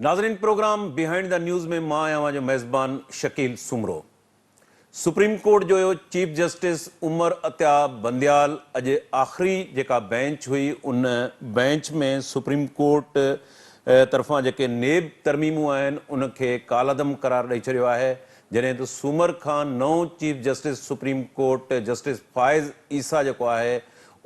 ناظرين programme behind the news ۾ مان آهيان اوهان جو ميزبان شڪيل سومرو. سپريم ڪورٽ جو چيف جسٽس عمر عطا بنديال اڄ آخري جيڪا بئنچ هئي ان بئنچ ۾ سپريم ڪورٽ طرفان جيڪي نيب ترميمون آهن ان کي ڪالعدم قرار ڏئي ڇڏيو آهي جڏهن ته سومر کان نئون chief justice supreme court justice Faez Isa جيڪو آهي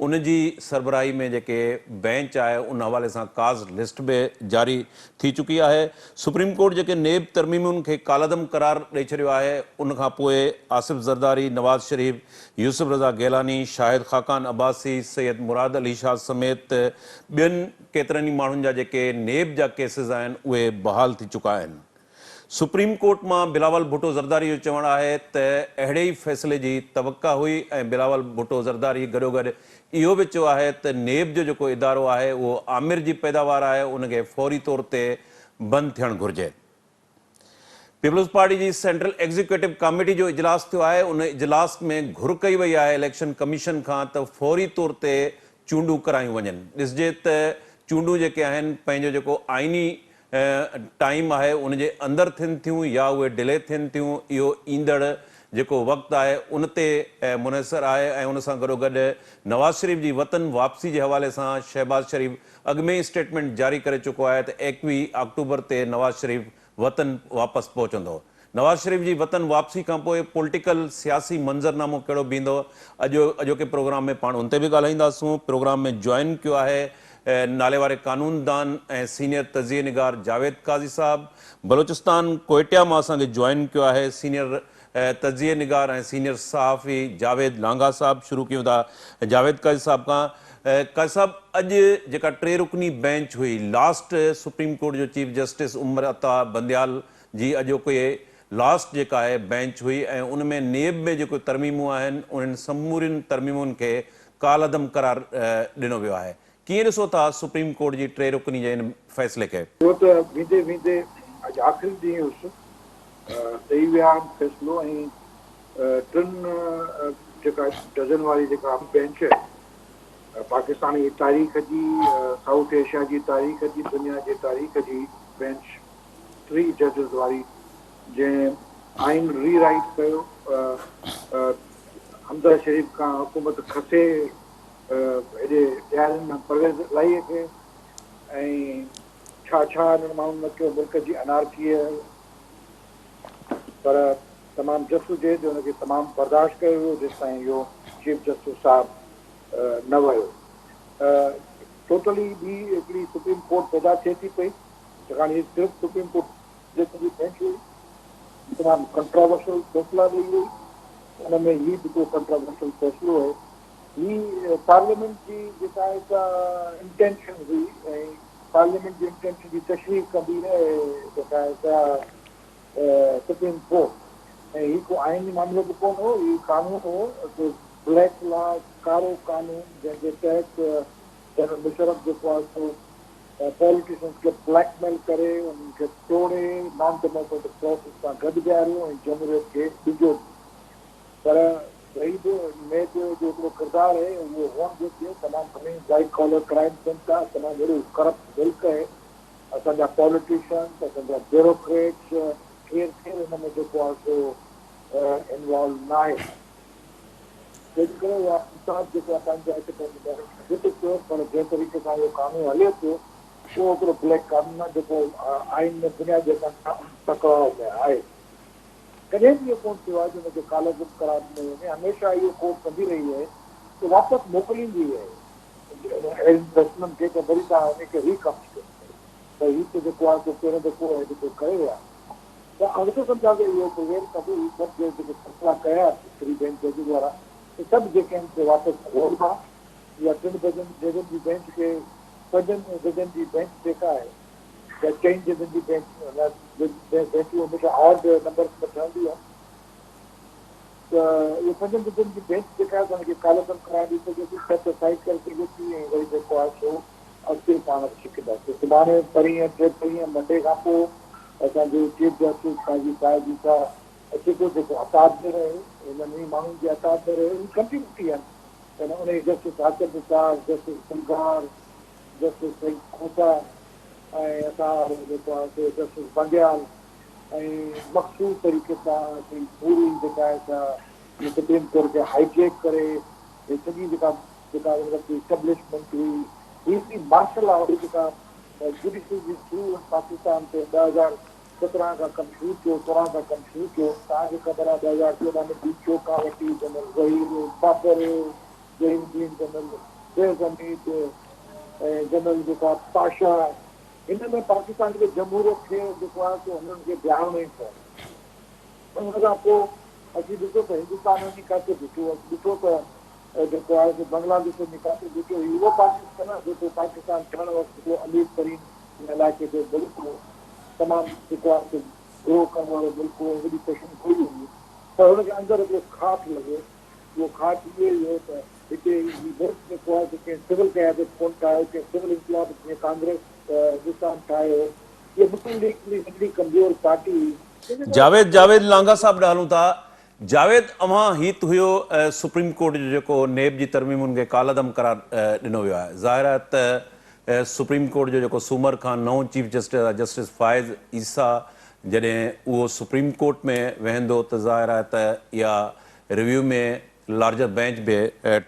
ان جي سربراهي ۾ جيڪي بئنچ آهي ان حوالي سان ڪاز لسٽ به جاري ٿي چڪي آهي. سپريم ڪورٽ جيڪي نيب ترميمن کي ڪالعدم قرار ڏئي ڇڏيو آهي ان کان پوء آصف زرداري، نواز شريف، يوسف رضا گيلاني، شاهد خاقان عباسي، سيد مراد علي شاهه سميت ٻين ڪيترن ئي ماڻهن جا جيڪي نيب جا ڪيسز آهن اهي بحال ٿي چڪا آهن. سپريم ڪورٽ مان بلاول ڀٽو زرداري جو چوڻ آهي ته اهڙي ئي فيصلي جي توقع هئي ۽ بلاول ڀٽو زرداري گڏوگڏ اهو به چيو آهي ته نيب جو جيڪو ادارو آهي اهو آمر جي پيداوار آهي ان کي فوري طور تي بند ٿيڻ گهرجي. پيپلز پارٽي جي سينٽرل ايگزيڪيوٽو ڪاميٽي جو اجلاس ٿيو آهي ان اجلاس ۾ گهر ڪئي وئي آهي اليڪشن ڪميشن کان ته فوري طور تي چونڊون ڪرايون وڃن ڏسجي ته چونڊون جيڪي آهن پنهنجو جيڪو آئيني ٽائيم آهي ان جي اندر ٿين ٿيون يا اهي ڊلي ٿين ٿيون اهو ايندڙ جيڪو وقت آهي ان تي منحصر آهي ۽ ان سان گڏوگڏ نواز شريف جي وطن واپسي جي حوالي سان شهباز شريف اڳ ۾ ئي اسٽيٽمينٽ جاري ڪري چڪو آهي ته 21 آڪٽوبر تي نواز شريف وطن واپس پهچندو. نواز شريف جي وطن واپسي کانپوء پوليٽيڪل سياسي منظرنامو ڪهڙو بيهندو اڄ اڄوڪي پروگرام ۾ پاڻ ان تي به ڳالهائينداسون. پروگرام ۾ جوائن ڪيو آهي ناليواري قانوندان ۽ سينيئر تجزيي نگار جاويد قاضي صاحب. بلوچستان ڪوئٽيا مان اسان کي جوائن ڪيو آهي سينيئر تجزيي نگار ۽ سينيئر صحافي جاويد لانگاهه صاحب. شروع ڪيون ٿا جاويد قاضي صاحب کان. قاضي صاحب اڄ جيڪا ٽي رڪني بئنچ هئي لاسٽ سپريم ڪورٽ جو چيف جسٽس عمر عطا بنديال جي اڄوڪي لاسٽ جيڪا آهي بئنچ هئي ۽ ان ۾ نيب ۾ جيڪو ترميمون آهن انهن سمورين ترميمن کي ڪالعدم قرار ڏنو ويو آهي. ڪيئن ڏسو ٿا سپريم ڪورٽ جي ٽي رڪني جي ان فيصلي کي؟ ٻيو ته ويندي ويندي اڄ آخري ڏينهن هيس، ڏئي ويا آهن فيصلو ۽ ٽن جيڪا ڊزن واري جيڪا بئنچ آهي پاڪستان جي تاريخ جي، سائوٿ ايشيا جي تاريخ جي، دنيا جي تاريخ جي بئنچ ٽي ججز واري جنهن آئين ري رائيٽ ڪيو، حمزه شريف کان حڪومت کسي هيڏي ڏيارين پرويز الاهي کي ۽ ڇا ڇا انهن ماڻهن نه ڪيو ملڪ جي انارڪيء پر تمام جس هجي جو ان کي تمام برداشت ڪيو ويو جيستائين اهو چيف جسٽس صاحب نه ويو. ٽوٽلي ٻي هڪڙي سپريم ڪورٽ پيدا ٿئي ٿي پئي ڇاڪاڻ هي صرف سپريم ڪورٽ ججن جي بينچ هئي، تمام ڪنٽراورشل فيصلا ڏئي وئي، ان ۾ هي به ڪو ڪنٽراورشل فيصلو آهي. هي پارليامينٽ جي جيڪا هڪ انٽينشن هئي ۽ پارليامينٽ جي انٽينشن جي تشريح ڪندي جيڪا هڪ سپريم ڪورٽ ۽ هي ڪو آئيني معاملو به ڪونه هو، هي قانون هو، هڪ بليڪ لا، ڪارو قانون، جنهن جي تحت جنرل مشرف جيڪو آهي سو پاليٽيشنز کي بليڪ ميل ڪري انهن کي ٽوڙي نان ڊيموڪريٽڪ پروسيس سان گڏ بيهاريو ۽ جمهوريت کي ڏنگيو به پر وري به نيب جو هڪڙو ڪردار آهي اهو هئڻ گهرجي تمام گهڻي وائيٽ ڪالر ڪرائم ٿين ٿا تمام وڏو ڪرپٽ ملڪ آهي اسان جا پاليٽيشنز اسان جا بيوروڪريٽس ڪير ڪير ان ۾ جيڪو آهي سو انوالو ناهي. تنهن ڪري اها انصاف جيڪو آهي پنهنجي جاء تي پنهنجي ميرٽ کي ڦٽ ٿيو پر جنهن طريقي سان اهو قانون هلي پيو اهو هڪڙو بليڪ قانون آهي جيڪو آئين ۾ بنيادي حقن سان ٽڪراء ۾ آهي. ڪڏهن به اهو ڪونه ٿيو آهي جو ان کي ڪالعدم قرار ڏنو وڃي هميشه اهو ڪورٽ ڪندي رهي آهي ته واپس موڪليندي آهي اهڙن فيصلن کي ته وري توهان ان کي ري ڪانسيڊر ڪريو پر هي ته جيڪو آهي سو پهريون دفعو آهي جيڪو ڪيو آهي. ته آئون نٿو سمجهان ته اهو پرويل ڪندو، هي سڀ جيڪي فيصلا ڪيا ٿري بينچ ججز وارا اهي سڀ جيڪي آهن سي واپس کولبا يا ٽن ججن جي بينچ کي پنجن ججن جي بينچ جيڪا آهي يا چئن ججن جي بينچ بينچون هميشه آڊ نمبرز ۾ ٺهنديون آهن ته اهي پنجن ججن جي بينچ جيڪا آهي سا ان کي ڪالعدم قرار ڏئي سگهي ٿي، سيٽ اسائيڊ ڪري سگهي ٿي ۽ وري جيڪو آهي سو اڳتي پاڻ سکنداسين. سڀاڻي پرينء ٽي پرينء منڊي کان پوء اسان جو چيف جسٽس قاضي فائز عيسيٰ اچي ٿو جيڪو عتاب ۾ رهيو انهن ئي ماڻهن جي عتاب ۾ رهيو اهي ڪنٽينيوٽي آهن ته انهي justice Saqib Nisar, justice Gulzar, justice Saeed Khosa ۽ اسان وارو جيڪو آهي سو جسٽس بنديال ۽ مخصوص طريقي سان هڪڙي پوري جيڪا آهي سا هن سپريم ڪورٽ کي هائي جيڪ ڪري هي سڄي جيڪا جيڪا ان وقت اسٽيبلشمينٽ هئي هي هڪڙي مارشل لا هئي جيڪا جوڊيشري جي ٿرو پاڪستان تي 2017 کان ڪم شروع ٿيو 16 کان ڪم شروع ٿيو. توهان کي خبر آهي 2014 ۾ ڊي چوڪ کان وٺي جنرل ظهير بابر، ظهير الدين، جنرل فيض حميد ۽ جنرل جيڪا پاشا هن ۾ پاڪستان جي جمهوريت کي جيڪو آهي سو هنن کي بيهارڻو ئي پوندو. ان کان پوء اچي ڏسو ته هندستان وڃي ڪاٿي بيٺو، اچي ڏٺو ته جيڪو آهي سو بنگلاديش وڃي ڪاٿي بيٺو. هي اهو پاڪستان آهي جيڪو پاڪستان ٺهڻ وقت هڪڙو امير ترين هن علائقي جو ملڪ هو، تمام جيڪو آهي سو گرو ڪرڻ وارو ملڪ هو ۽ وڏي پيشن گوئي هئي، پر هن کي اندر هڪڙو کاٽ لڳو. اهو کاٽ اهو ئي هو ته هتي هي ملڪ جيڪو آهي سو ڪنهن سول قيادت ڪونه ٺاهيو، ڪنهن سول انقلاب جيئن ڪانگريس هندستان ٺاهيو هو، اها مسلم ليگ هڪڙي ننڍڙي ڪمزور پارٽي هئي، تنهنجي ڪري جاويد جاويد لانگاهه صاحب ڏانهن هلون ٿا. جاويد اوهان هي ته هيو سپريم ڪورٽ جو جيڪو نيب جي ترميمن کي ڪالعدم قرار ڏنو ويو آهي ظاهر آهي ته سپريم ڪورٽ جو جيڪو سومر کان نئون چيف جسٽس آهي جسٽس فائز عيسيٰ جڏهن اهو سپريم ڪورٽ ۾ ويهندو ته ظاهر آهي ته اها ريويو ۾ لارجر بينچ به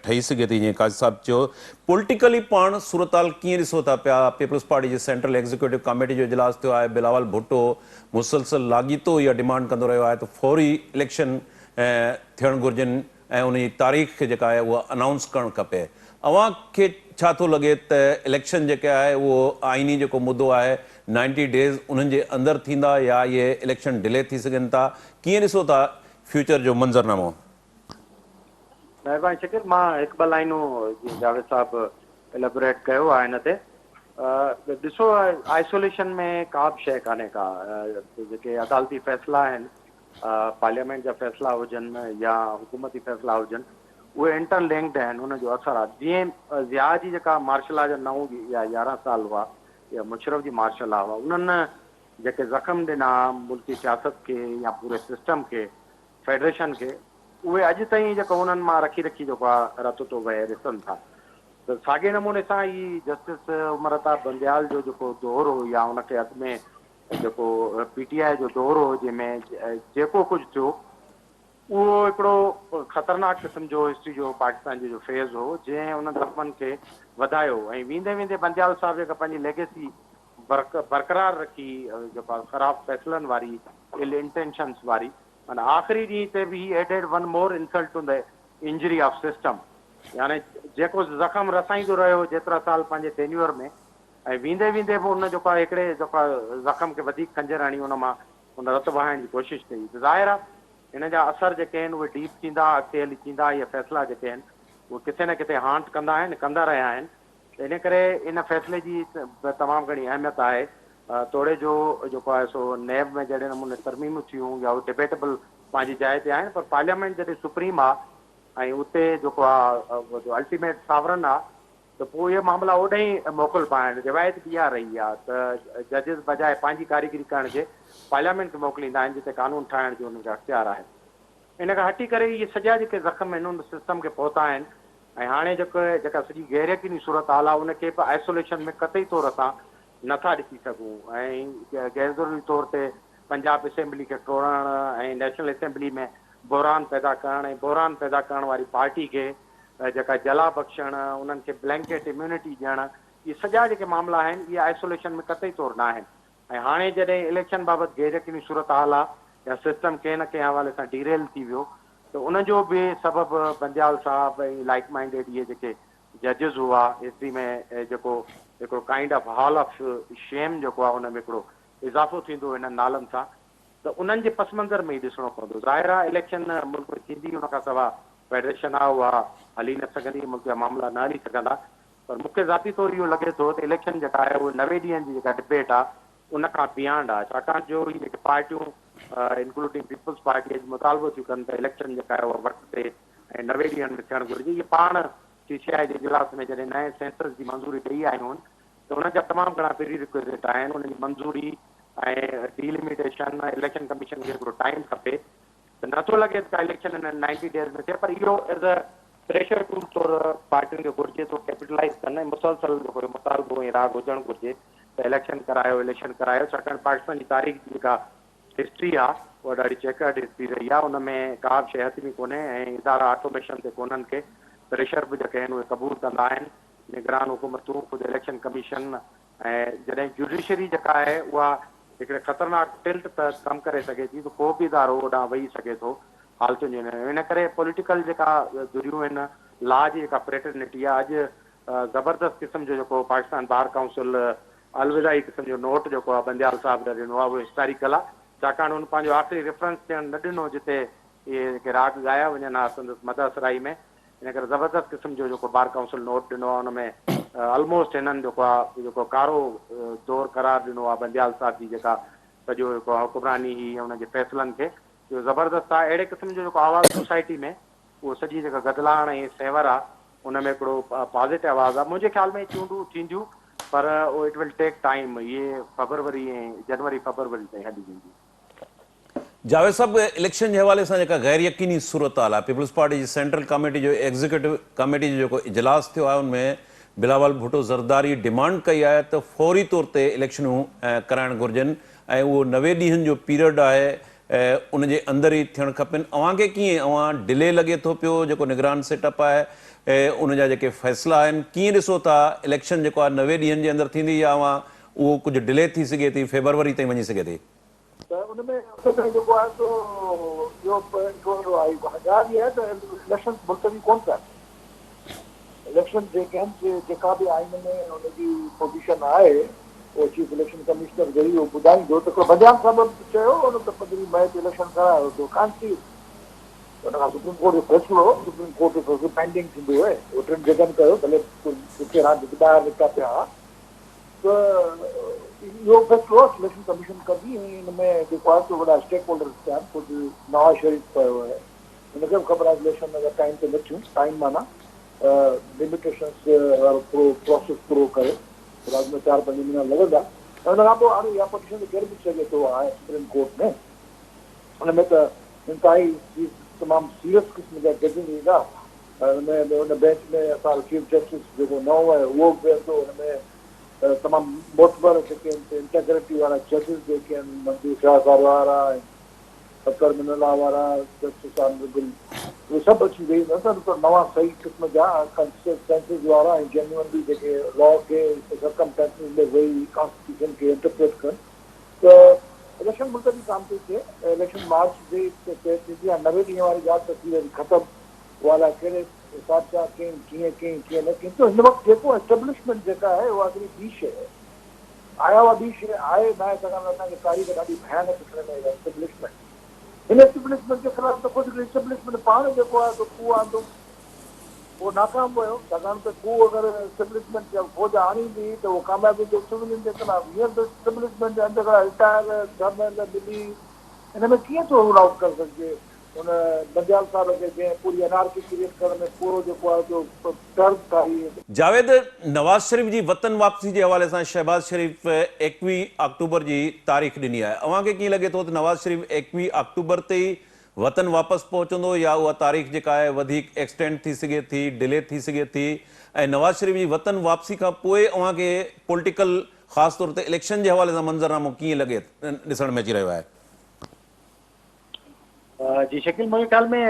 ٺهي سگهي ٿي جيئن قاضي صاحب چيو. پوليٽيڪلي پاڻ صورتحال ڪيئن ڏسو ٿا پيا؟ پيپلز پارٽي جي سينٽرل ايگزيڪيوٽو ڪاميٽي جو اجلاس ٿيو آهي، بلاول ڀٽو مسلسل لاڳيتو اها ڊمانڊ ڪندو رهيو آهي ته فوري اليڪشن ٿيڻ گهرجن ۽ ان جي تاريخ جيڪا آهي اها انائونس ڪرڻ کپي. اوهان کي ڇا ٿو لڳي ته اليڪشن جيڪي آهي اهو آئيني جيڪو مدو آهي نائنٽي ڊيز انهن جي اندر ٿيندا يا اهي اليڪشن ڊلي ٿي سگهن ٿا؟ ڪيئن ڏسو ٿا فيوچر جو منظرنامو؟ مهرباني شڪيل مان هڪ ٻه لائنون جيئن جاويد صاحب اليبوريٽ ڪيو آهي ان تي ڏسو آئسوليشن ۾ ڪا به شيء ڪانهي ڪا جيڪي عدالتي فيصلا آهن پارليامينٽ جا فيصلا هجن يا حڪومتي فيصلا هجن اهي انٽر لنڪڊ آهن ان جو اثر آهي جيئن ضياء جي جيڪا مارشل لا جا نو يا 11 سال هئا يا مشرف جي مارشل لا هئا انهن جيڪي زخم ڏنا ملڪي سياست کي يا پوري سسٽم کي فيڊريشن کي اهي اڄ تائين جيڪو انهن مان رکي رکي جيڪو آ رت ٿو وهي ڏسن ٿا ته ساڳئي نموني سان هي جسٽس عمر عطا بنديال جو جيڪو دور هو يا ان کي اڳ ۾ جيڪو پي ٽي آء جو دور هو جنهن ۾ جيڪو ڪجهه ٿيو اهو هڪڙو خطرناڪ قسم جو هسٽري جو پاڪستان جو فيز هو جنهن انهن زخمن کي وڌايو ۽ ويندي ويندي بنديال صاحب جيڪا پنهنجي ليگيسي برقرار رکي جيڪو آ خراب فيصلن واري ال انٽينشنس واري معنيٰ آخري ڏينهن تي به he added one more insult to the injury of system يعني جيڪو زخم رسائيندو رهيو جيترا سال پنهنجي ٽينيور ۾ ۽ ويندي ويندي به ان جيڪو آهي هڪڙي جيڪو آهي زخم کي وڌيڪ خنجر هڻي ان مان ان رت وهائڻ جي ڪوشش ڪئي ته ظاهر آهي ان جا اثر جيڪي آهن اهي ڊيپ ٿيندا اڳتي هلي ٿيندا اهي فيصلا جيڪي آهن اهي ڪٿي نه ڪٿي هانٽ ڪندا آهن ڪندا رهيا آهن ته ان ڪري ان فيصلي جي تمام گهڻي اهميت آهي توڙي جو جيڪو آهي سو نيب ۾ جهڙي نموني ترميمون ٿيون يا اهي ڊبيٽبل پنهنجي جاء تي آهن پر پارليامينٽ جڏهن سپريم آهي ۽ اتي جيڪو آهي الٽيميٽ ساورن آهي ته پوء اهي معاملا اوڏانهن ئي موڪلبا آهن روايت به اها رهي آهي ته ججز بجاء پنهنجي ڪاريگري ڪرڻ جي پارليامينٽ کي موڪليندا آهن جتي قانون ٺاهڻ جو انهن کي اختيار آهي ان کان هٽي ڪري اهي سڄا جيڪي زخم آهن ان سسٽم کي پهتا آهن ۽ هاڻي جيڪو جيڪا سڄي غير يقيني صورتحال آهي ان کي به آئسوليشن ۾ قطعي طور اسان نه ٿا ڏسي سگهون ۽ غير ضروري طور تي پنجاب اسيمبلي کي ٽوڙڻ ۽ نيشنل اسيمبلي ۾ بحران پيدا ڪرڻ ۽ بحران پيدا ڪرڻ واري پارٽي کي جيڪا جلا بخشڻ انهن کي بلينڪيٽ اميونٽي ڏيڻ اهي سڄا جيڪي معاملا آهن اهي آئسوليشن ۾ قطعي طور نه آهن ۽ هاڻي جڏهن اليڪشن بابت غير يقيني صورتحال آ يا سسٽم ڪنهن نه ڪنهن حوالي سان ڊيريل ٿي ويو ته ان جو به سبب بنديال صاحب ۽ لائيڪ مائنڊيڊ اهي جيڪي ججز هئا هسٽري ۾ جيڪو هڪڙو kind of hall of shame جيڪو آ ان ۾ هڪڙو اضافو ٿيندو انهن نالن سان ته انهن جي پس منظر ۾ ئي ڏسڻو پوندو ظاهر آ اليڪشن ملڪ ۾ ٿيندي ان کان سوا فيڊريشن آ اها هلي نه سگهندي ملڪ جا معاملا نه هلي سگهندا پر مون کي ذاتي طور اهو لڳي ٿو ته اليڪشن جيڪا آهي اهي 90 ڏينهن جي جيڪا ڊبيٽ آهي ان کان بيانڊ آهي ڇاڪاڻ جو هي جيڪي پارٽيون انڪلوڊنگ پيپلز پارٽي اڄ مطالبو ٿيون ڪن ته اليڪشن جيڪا آهي اها وقت تي ۽ 90 ڏينهن ۾ ٿيڻ گهرجي اهي پاڻ سي سي آء جي اجلاس ۾ جڏهن نئين سينسس جي منظوري ڏئي آيون آهن ته انهن جا تمام گهڻا پري ريڪوزٽ آهن انهن جي منظوري ۽ ڊيلميٽيشن اليڪشن ڪميشن کي هڪڙو ٽائيم کپي ته نه ٿو لڳي ته ڪا اليڪشن انهن نائنٽي ڊيز ۾ ٿئي پر اهو ايز اي پريشر ٽول طور پارٽين کي گهرجي ته اهو ڪيپيٽلائيز ڪن ۽ مسلسل جيڪو اهو مطالبو ۽ راڳ هجڻ گهرجي ته اليڪشن ڪرايو اليڪشن ڪرايو ڇاڪاڻ پاڪستان جي تاريخ جي جيڪا هسٽري آ اها ڏاڍي چيڪرڊ هسٽري رهي آ ان ۾ ڪا به شيء حتمي ڪونهي ۽ ادارا آٽوميشن تي ڪونهن ڪي پريشر به جيڪي آهن اهي قبول ڪندا آهن نگران حڪومتون خود اليڪشن ڪميشن ۽ جڏهن جوڊيشري جيڪا آهي اها هڪڙي خطرناڪ ٽلٽ تحت ڪم ڪري سگهي ٿي ته ڪو به ادارو اوڏانهن وهي سگهي ٿو حالتن جي ان ڪري پوليٽيڪل جيڪا ڌريون آهن لا جي جيڪا فريٽرنٽي آ اڄ زبردست قسم جو جيڪو پاڪستان بار ڪائونسل الوداعي قسم جو نوٽ جيڪو آ بنديال صاحب ڏي ڏنو آ اهو هسٽاريڪل آ ڇاڪاڻ هن پنهنجو آخري ريفرنس ٿيڻ نه ڏنو جتي اهي جيڪي راڳ ڳايا وڃن ها سندس مدح سرائي ۾ ان ڪري زبردست قسم جو جيڪو بار ڪائونسل نوٽ ڏنو آ ان ۾ الموسٽ هنن جيڪو آ جيڪو ڪارو دور قرار ڏنو آ بنديال صاحب جي جيڪا سڄو جيڪو حڪمراني هئي ۽ ان جي فيصلن کي اهو زبردست آ اهڙي قسم جو جيڪو آواز سوسائٽي ۾ اهو سڄي جيڪا گدلاڻ ۽ سينور آ ان ۾ هڪڙو پازيٽو آواز آ منهنجي خيال ۾ چونڊون ٿينديون پر اهو it will take time اهي فبروري ۽ جنوري فبروري تائين هلي وينديون. جاويد صاحب اليڪشن جي حوالي سان جيڪا غير يقيني صورتحال آهي پيپلز پارٽي جي سينٽرل ڪاميٽي جو ايگزيڪيوٽو ڪاميٽي جو جيڪو اجلاس ٿيو آهي ان ۾ بلاول ڀٽو زرداري ڊيمانڊ ڪئي آهي ته فوري طور تي اليڪشنون ڪرائڻ گهرجن ۽ اهو 90 ڏينهن جو پيريڊ آهي ان جي اندر ئي ٿيڻ کپن اوهان کي ڪيئن اوهان ڊلي لڳي ٿو پيو جيڪو نگران سيٽ اپ آهي ان جا جيڪي فيصلا آهن ڪيئن ڏسو ٿا اليڪشن جيڪو آهي 90 ڏينهن جي اندر ٿيندي يا اوهان اهو ڪجهه ڊلي ٿي سگهي ٿي فيبروري تائين وڃي سگهي ٿي. ته ان ۾ ان ۾ جيڪو آهي سو اهو هڪڙو آهي ڳالهه اها آهي ته اليڪشن ملتوي ڪونه ٿيا اليڪشن جيڪي آهن سي جيڪا به آئين ۾ ان جي پوزيشن آهي اهو چيف اليڪشن ڪمشنر ذريعي اهو ٻڌائيندو ته هڪڙو بنديال صاحب به چيو هو نه ته 15 مئي تي اليڪشن ڪرايو ته ڪانه ٿي ان کان سپريم ڪورٽ جو فيصلو سپريم ڪورٽ جو فيصلو بائنڊنگ ٿيندو اهي اهو ٽن ججن ڪيو ڀلي ڪجهه راند ٻاهر نڪتا پيا هئا ته اهو فيصلو اليڪشن ڪميشن ڪندي ۽ ان ۾ جيڪو آهي سو وڏا اسٽيڪ هولڊرز پيا آهن ڪجهه نواز شريف پيو آهي هن کي به خبر آهي اليڪشن اگر ٽائيم تي نه ٿيون، ٽائيم معنيٰ لميٽيشنس وارو پورو پراسيس پورو ڪري ته اڳ ۾ چار پنج مهينا لڳندا ۽ ان کان پوء هاڻي اها پٽيشن ته ڪير به سگهي ٿو آهي سپريم ڪورٽ ۾ ان ۾ ته انتهائي تمام سيريس قسم جا ججز ايندا ۽ ان ۾ ان بينچ ۾ اسان جو چيف جسٽس جيڪو نئون آهي اهو به ويهندو ان ۾ تمام معتبر جيڪي انٽيگرٽي وارا ججز جيڪي آهن منظور شاهه صاحب وارا ۽ اطهر من الله وارا، جسٽس آنريبل اهي سڀ اچي ويهي رهندا نه ته نوان صحيح قسم جا ڪنسينسز وارا ۽ جينيونلي جيڪي لا کي سرڪمٽانسز ۾ ويهي ڪانسٽيٽيوشن کي انٽرپريٽ ڪن ته اليڪشن ملتوي ڪانه پئي ٿئي اليڪشن مارچ جي طئي ٿيندي هاڻي 90 ڏينهن واري ڳالهه ته ٿي وئي ختم اها الائي ڪهڙي حساب سان ڪئين ڪيئن ڪئين ڪيئن نه ڪئين ته هن وقت جيڪو اسٽيبلشمينٽ جيڪا آهي اها هڪڙي ٻي شيء آهي آيا اها ٻي شيء آهي ناهي ڇاڪاڻ ته اسان کي تاريخ ڏاڍي ڀيانڪ ڏسڻ ۾ آئي آهي اسٽيبلشمينٽ هن اسٽيبلشمينٽ جي خلاف ته خود اسٽيبلشمينٽ پاڻ جيڪو آهي سو ڪوهه آندو اهو ناڪام ويو ڇاڪاڻ ته ڪوهه اگر اسٽيبلشمينٽ جا فوج آڻيندي ته اهو ڪامياب ويندو سولين جي خلاف هينئر ته اسٽيبلشمينٽ جا اندر رٽائر جرنل ملي ان ۾ ڪيئن ٿو رول آئوٽ ڪري سگهجي ان بنديال صاحب کي جنهن پوري انارڪي ڪريئيٽ ڪرڻ ۾ پورو جيڪو آهي سو طرز ٺاهي. جاويد، نواز شريف جي وطن واپسي جي حوالي سان شهباز شريف 21 آڪٽوبر جي تاريخ ڏني آهي، اوهان کي ڪيئن لڳي ٿو ته نواز شريف 21 آڪٽوبر تي ئي وطن واپس پهچندو يا اها تاريخ جيڪا آهي وڌيڪ ايڪسٽينڊ ٿي سگهي ٿي، ڊلي ٿي سگهي ٿي ۽ نواز شريف جي وطن واپسي کان پوء اوهان کي پوليٽيڪل خاص طور تي اليڪشن جي حوالي سان منظرنامو ڪيئن لڳي ڏسڻ ۾ اچي رهيو آهي؟ جي شڪيل منهنجي خيال ۾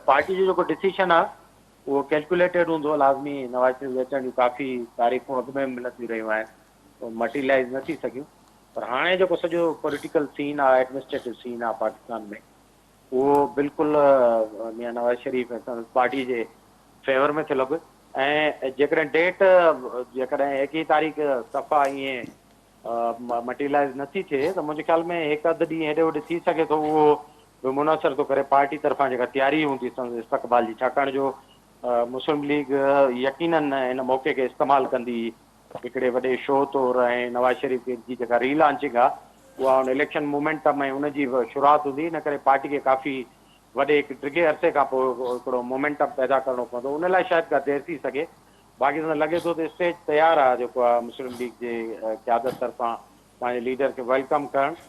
پارٽي جو جيڪو ڊسيشن آ اهو ڪيلڪيوليٽيڊ هوندو لازمي نواز شريف جي اچڻ جون ڪافي تاريخون اڳ ۾ به ملنديون رهيون آهن اهي مٽيريلائز نه ٿي سگهيون پر هاڻي جيڪو سڄو پوليٽيڪل سين آ ايڊمنسٽريٽو سين آ پاڪستان ۾ اهو بلڪل ميان نواز شريف ۽ سندس پارٽي جي فيور ۾ ٿو لڳي ۽ جيڪڏهن ڊيٽ جيڪڏهن ايڪيهه تاريخ صفا ائين مٽيريلائيز نه ٿي ٿئي ته منهنجي خيال ۾ هڪ اڌ ڏينهن هيڏي هوڏي ٿي سگهي ٿو اهو به منحصر ٿو ڪري پارٽي طرفان جيڪا تياري هوندي سندس استقبال جي ڇاڪاڻ جو مسلم ليگ يقينن ان موقعي کي استعمال ڪندي هڪڙي وڏي شو طور ۽ نواز شريف جي جيڪا ري لانچنگ آهي اها ان اليڪشن مومينٽم ۽ ان جي شروعات هوندي ان ڪري پارٽي کي ڪافي وڏي هڪ ڊگهي عرصي کان پوء هڪڙو مومينٽم پيدا ڪرڻو پوندو ان لاء شايد ڪا دير ٿي سگهي باقي ته لڳي ٿو ته اسٽيج تيار آ جيڪو آ مسلم ليگ جي قيادت طرفان پنهنجي ليڊر کي welcome ڪرڻ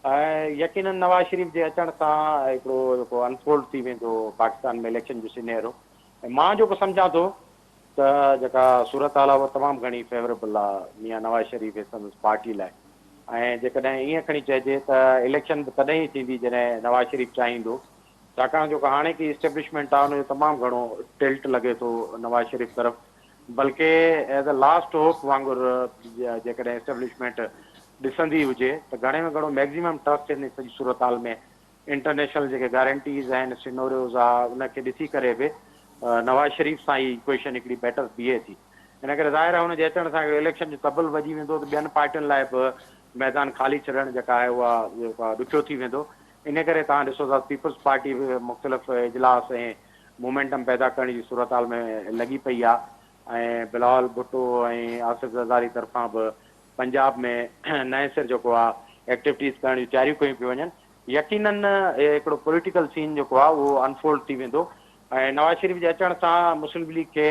۽ يقينن نواز شريف جي اچڻ سان هڪڙو جيڪو انفولڊ ٿي ويندو پاڪستان ۾ اليڪشن جو سينيرو ۽ مان جيڪو سمجهان ٿو ته جيڪا صورتحال آهي اها تمام گهڻي فيوريبل آهي ميان نواز شريف ۽ سندس پارٽي لاء ۽ جيڪڏهن ائين کڻي چئجي ته اليڪشن به تڏهن ئي ٿيندي جڏهن نواز شريف چاهيندو ڇاڪاڻ جو هاڻي اسٽيبلشمينٽ آهي ان جو تمام گهڻو ٽلٽ لڳي ٿو نواز شريف طرف بلڪه ايز اي لاسٽ هوپ وانگر جيڪڏهن اسٽيبلشمينٽ ڏسندي هجي ته گهڻي ۾ گهڻو ميڪزيمم ٽرسٽ ان سڄي صورتحال ۾ انٽرنيشنل جيڪي گارنٽيز آهن سينوريوز آ ان کي ڏسي ڪري به نواز شريف سان ئي ايڪويشن هڪڙي بيٽر بيهي ٿي ان ڪري ظاهر آهي هن جي اچڻ سان هڪڙو اليڪشن جو طبل وڄي ويندو ته ٻين پارٽين لاء به ميدان خالي ڇڏڻ جيڪا آهي اها جيڪو آهي ڏکيو ٿي ويندو ان ڪري توهان ڏسو ٿا پيپلز پارٽي به مختلف اجلاس ۽ مومينٽم پيدا ڪرڻ جي صورتحال ۾ لڳي پئي آهي ۽ بلاول ڀٽو ۽ آصف زرداري طرفان به پنجاب ۾ نئين سر جيڪو آهي ايڪٽيوٽيز ڪرڻ جون تياريون ڪيون پيون وڃن يقينن هڪڙو پوليٽيڪل سين جيڪو آهي اهو انفولڊ ٿي ويندو ۽ نواز شريف جي اچڻ سان مسلم ليگ کي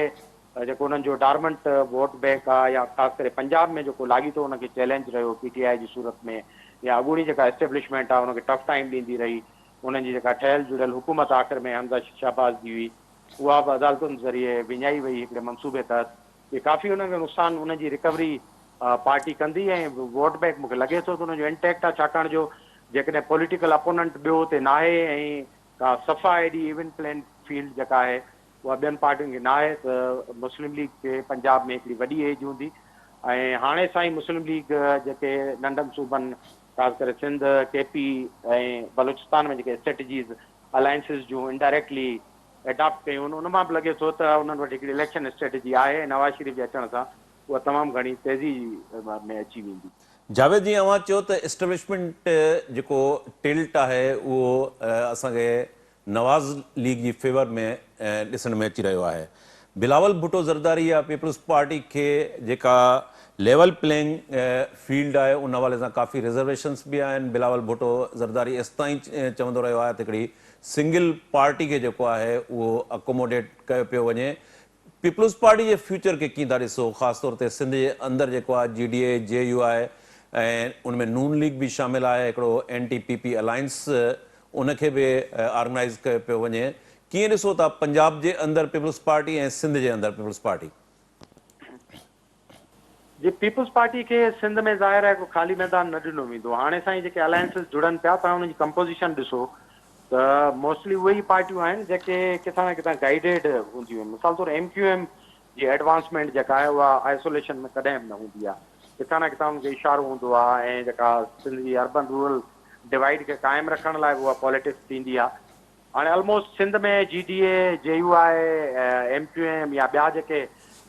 جيڪو انهن جو ڊارمنٽ ووٽ بينڪ آهي يا خاص ڪري پنجاب ۾ جيڪو لاڳيتو انهن کي چئلينج رهيو پي ٽي آء جي صورت ۾ يا اڳوڻي جيڪا اسٽيبلشمينٽ آهي ان کي ٽف ٽائيم ڏيندي رهي انهن جي جيڪا ٺهيل جڙيل حڪومت آخر ۾ حمزه شهباز جي هئي اها به عدالتن ذريعي وڃائي وئي هڪڙي منصوبي تحت اهي ڪافي انهن کي نقصان انهن جي رڪوري پارٽي ڪندي ۽ ووٽ بينڪ مون کي لڳي ٿو ته انهن جو انٽيڪٽ آهي ڇاڪاڻ جو جيڪڏهن پوليٽيڪل اپوننٽ ٻيو اتي ناهي ۽ ڪا صفا ايڏي ايون پلين فيلڊ جيڪا آهي اها ٻين پارٽين کي ناهي ته مسلم ليگ کي پنجاب ۾ هڪڙي وڏي ايج هوندي ۽ هاڻي سائين مسلم ليگ جيڪي ننڍن صوبن خاص ڪري سنڌ ڪي پي ۽ بلوچستان ۾ جيڪي اسٽريٽجيز الائنسز جون انڊائريڪٽلي اڊاپٽ ڪيون ان مان به لڳي ٿو ته انهن وٽ هڪڙي اليڪشن اسٽريٽجي آهي ۽ نواز شريف جي اچڻ سان اها تمام گهڻي تيزي ۾ اچي ويندي. جاويد جيئن اوهان چيو ته اسٽيبلشمينٽ جيڪو ٽلٽ آهي اهو اسان کي نواز ليگ جي فيور ۾ ڏسڻ ۾ اچي رهيو آهي. بلاول ڀٽو زرداري يا پيپلز پارٽي کي جيڪا ليول پليئنگ فيلڊ آهي ان حوالي سان ڪافي ريزرويشنز به آهن. بلاول ڀٽو زرداري ايستائين چوندو رهيو آهي ته هڪڙي سنگل پارٽي کي جيڪو آهي اهو اڪوموڊيٽ ڪيو پيو وڃي. پيپلز پارٽي جي فيوچر کي ڪيئن ٿا ڏسو خاص طور تي سنڌ جي اندر جيڪو آهي جي ڊي اي، جي يو آء ۽ ان ۾ نون ليگ به شامل آهي هڪڙو اينٽي پي پي الائنس ان کي به آرگنائيز ڪيو پيو وڃي ڪيئن ڏسو ٿا پنجاب جي اندر پيپلز پارٽي ۽ سنڌ جي اندر پيپلز پارٽي؟ جي پيپلز پارٽي کي سنڌ ۾ ظاهر آهي ڪو خالي ميدان نه ڏنو ويندو. هاڻي سائين جيڪي الائنسز جڙن پيا توهان انهن جي ڪمپوزيشن ڏسو ته موسٽلي اهي ئي پارٽيون آهن جيڪي ڪٿان نه ڪٿان گائيڊيڊ هونديون آهن. مثال طور ايم ڪيو ايم جي ايڊوانسمينٽ جيڪا آهي اها آئسوليشن ۾ ڪڏهن به نه هوندي آهي. ڪٿان نه ڪٿان ان کي اشارو هوندو آهي ۽ جيڪا سنڌ جي اربن رورل ڊوائيڊ کي قائم رکڻ لاء به اها پاليٽڪس ٿيندي آهي. هاڻي الموسٽ سنڌ ۾ جي ڊي اي، جي يو آء، ايم ڪيو ايم يا ٻيا جيڪي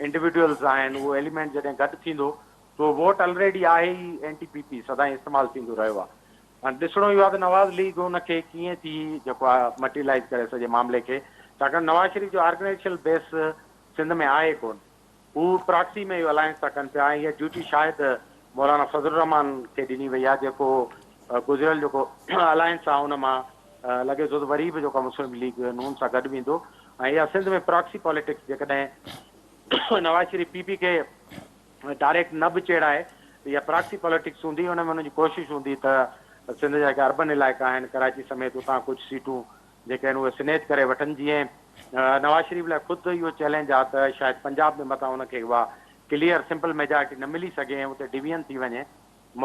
انڊيوڊيولز آهن اهو ايليمينٽ جڏهن گڏ ٿيندو ته اهو ووٽ الريڊي آهي ئي اينٽي پي پي سدائين استعمال ٿيندو رهيو آهي. هاڻي ڏسڻو اهو آهي ته نواز ليگ ان کي ڪيئن ٿي جيڪو آهي مٽيرلائيز ڪري سڄي معاملي کي ڇاڪاڻ نواز شريف جو آرگنائيزيشنل بيس سنڌ ۾ آهي ڪونه. هو پراڪسي ۾ اهو الائنس ٿا ڪن پيا ۽ اها ڊيوٽي شايد مولانا فضل الرحمان کي ڏني وئي آهي جيڪو گذريل جيڪو الائنس آهي ان مان لڳي ٿو ته وري به جيڪو مسلم ليگ نون سان گڏ ويندو ۽ اها سنڌ ۾ پراڪسي پاليٽڪس جيڪڏهن نواز شريف پي پي کي ڊائريڪٽ نه به چيڙائي ته اها پراڪسي پاليٽڪس هوندي ان ۾ انهن جي ڪوشش هوندي ته سنڌ جا جيڪي اربن علائقا آهن ڪراچي سميت اتان ڪجهه سيٽون جيڪي آهن اهي سنيچ ڪري وٺن جيئن نواز شريف لاء خود اهو چئلينج آهي ته شايد پنجاب ۾ متان ان کي اها ڪليئر سمپل ميجارٽي نه ملي سگهي ۽ اتي ڊويزن ٿي وڃي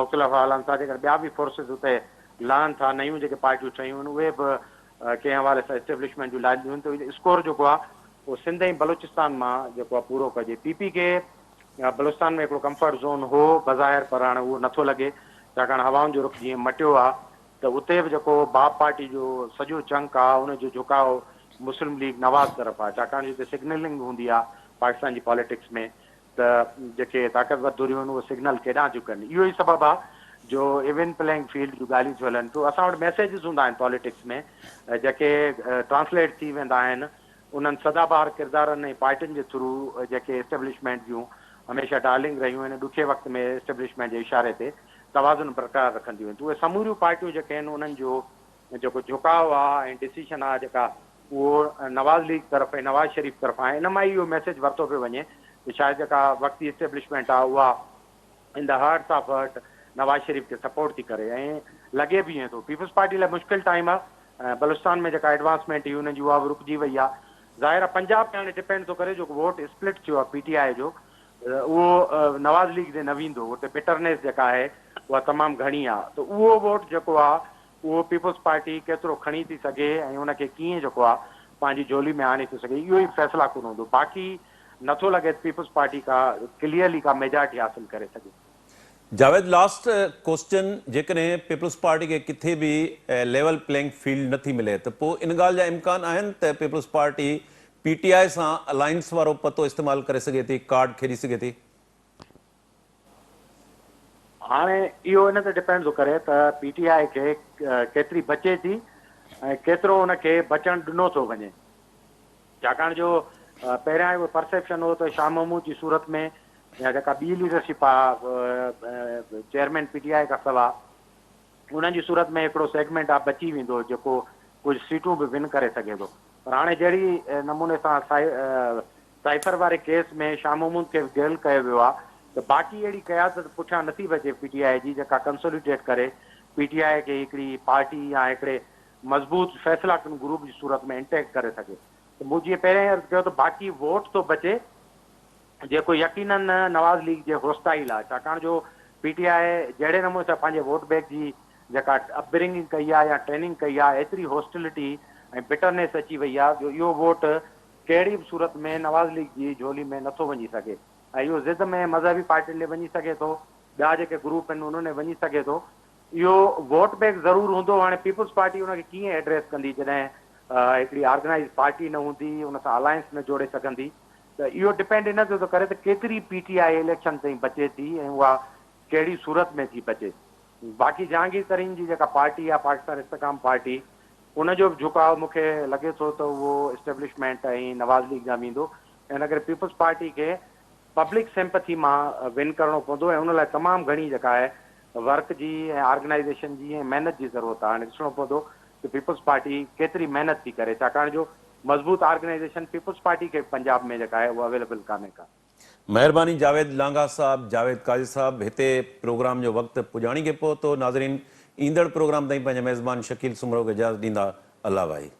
مختلف حوالن سان جيڪڏهن ٻيا به فورسز اتي لهن ٿا نيون جيڪي پارٽيون ٺهيون آهن اهي به ڪنهن حوالي سان اسٽيبلشمينٽ جون لاڏليون آهن ته اسڪور جيڪو آهي اهو سنڌ ۽ بلوچستان مان جيڪو آهي پورو ڪجي پي پي کي بلوچستان ۾ هڪڙو ڪمفرٽ زون هو بظاهر پر هاڻي اهو نٿو لڳي ڇاڪاڻ هوائن جو رخ جيئن مٽيو آهي ته اتي به جيڪو باپ پارٽي جو سڄو چنڪ آ ان جو جهڪاء مسلم ليگ نواز طرف آ ڇاڪاڻ جو اتي سگنلنگ هوندي آ پاڪستان جي پاليٽڪس ۾ ته جيڪي طاقتور ڌريون آهن اهي سگنل ڪيڏانهن ٿيون ڪن اهو ئي سبب آ جو ايون پليئنگ فيلڊ جون ڳالهيون ٿيون هلن پيون اسان وٽ ميسيجز هوندا آهن پاليٽڪس ۾ جيڪي ٽرانسليٽ ٿي ويندا آهن انهن سدا بهار ڪردارن ۽ پارٽين جي ٿرو جيڪي اسٽيبلشمينٽ جون هميشه ڊارلنگ رهيون آهن ڏکي وقت ۾ اسٽيبلشمينٽ جي اشاري تي توازن برقرار رکنديون آهن ته اهي سموريون پارٽيون جيڪي آهن انهن جو جيڪو جهڪاء آهي ۽ ڊسيشن آهي جيڪا اهو نواز ليگ طرف ۽ نواز شريف طرف آهي ان مان ئي اهو ميسيج ورتو پيو وڃي ته شايد جيڪا وقتي اسٽيبلشمينٽ آهي اها in the hearts of heart Nawaz Sharif کي سپورٽ ٿي ڪري ۽ لڳي به ائين ٿو. پيپلز پارٽي لاء مشڪل ٽائيم آهي. بلوچستان ۾ جيڪا ايڊوانسمينٽ هئي انهن جي اها به رڪجي وئي آهي. ظاهر آهي پنجاب ۾ هاڻي ڊپينڊ ٿو ڪري جيڪو ووٽ اسپلٽ ٿيو آهي پي ٽي آء جو اهو نواز ليگ تي نه ويندو اتي بٽرنيس جيڪا آهي اها تمام گهڻي آهي ته اهو ووٽ جيڪو آهي اهو پيپلز پارٽي ڪيترو کڻي ٿي سگهي ۽ ان کي ڪيئن جيڪو آهي پنهنجي جهولي ۾ آڻي ٿي سگهي اهو ئي فيصلا ڪن هوندو باقي نٿو لڳي ته پيپلز پارٽي ڪا ڪليئرلي ڪا ميجارٽي حاصل ڪري سگهي. جاويد لاسٽ ڪوسچن جيڪڏهن پيپلز پارٽي کي ڪٿي به ليول پلينگ فيلڊ نه ٿي ملي ته پوء ان ڳالهه جا امڪان آهن ته peoples party P T I سان الائنس وارو پتو استعمال ڪري سگهي ٿي ڪارڊ کيڏي سگهي ٿي؟ هاڻي اهو ان تي ڊپينڊ ٿو ڪري ته پي ٽي آء کي ڪيتري بچي ٿي ۽ ڪيترو ان کي بچڻ ڏنو ٿو وڃي. ڇاڪاڻ جو پهريان اهو پرسيپشن هو ته شاهه محمود جي صورت ۾ يا جيڪا ٻي ليڊرشپ آ چيئرمين پي ٽي آء کان سوا انهن جي صورت ۾ هڪڙو سيگمينٽ آ بچي ويندو جيڪو ڪجهه سيٽون به ون ڪري سگهي ٿو پر هاڻي جهڙي نموني سان سائفر واري ڪيس ۾ شاهه محمود کي گرل ڪيو ويو آ ته باقي اهڙي قيادت پٺيان نٿي بچي پي ٽي آء جي جيڪا ڪنسوليڊيٽ ڪري پي ٽي آء کي هڪڙي پارٽي يا هڪڙي مضبوط فيصلا ڪن گروپ جي صورت ۾ انٽيڪٽ ڪري سگهي ته مون جيئن پهريان ئي عرض ڪيو ته باقي ووٽ ٿو بچي جيڪو يقينن نواز ليگ جي هوسٽائيل آهي ڇاڪاڻ جو پي ٽي آء جهڙي نموني سان پنهنجي ووٽ بينڪ جي جيڪا اپ برنگنگ ڪئي آهي يا ٽريننگ ڪئي آهي ايتري هوسٽلٽي ۽ بٽرنيس اچي وئي آهي جو اهو ووٽ ڪهڙي به صورت ۾ نواز ليگ جي جهولي ۾ نٿو وڃي سگهي ۽ اهو ضد ۾ مذهبي پارٽين ڏي وڃي سگهي ٿو ٻيا جيڪي گروپ آهن انهن ڏي وڃي سگهي ٿو اهو ووٽ بينڪ ضرور هوندو، هاڻي پيپلز پارٽي ان کي ڪيئن ايڊريس ڪندي جڏهن هڪڙي آرگنائيز پارٽي نه هوندي، ان سان الائنس نه جوڙي سگهندي ته اهو ڊپينڊ ان تي ٿو ڪري ته ڪيتري پي ٽي I election تائين بچي ٿي ۽ اها ڪهڙي صورت ۾ ٿي بچي. باقي جهانگير ترين جي جيڪا پارٽي آهي پاڪستان استحڪام پارٽي ان جو به جهڪاء مون کي لڳي ٿو ته اهو اسٽيبلشمينٽ ۽ نواز ليگ ڏانهن ويندو ان ڪري پيپلز پارٽي کي پبلڪ سيمپٿي مان ون ڪرڻو پوندو ۽ ان لاء تمام گهڻي جيڪا آهي ورڪ جي ۽ آرگنائيزيشن جي ۽ محنت جي ضرورت آهي. هاڻي ڏسڻو پوندو ته پيپلز پارٽي ڪيتري محنت ٿي ڪري ڇاڪاڻ جو مضبوط آرگنائيزيشن پيپلز پارٽي کي به پنجاب ۾ جيڪا آهي اها اويليبل ڪانهي ڪا. مهرباني جاويد لانگاهه صاحب جاويد قاضي صاحب هتي پروگرام جو وقت پڄاڻي کي پهتو ناظرين ايندڙ پروگرام تائين پنهنجي ميزبان شڪيل سومرو کي اجازت ڏيندا الله واهي.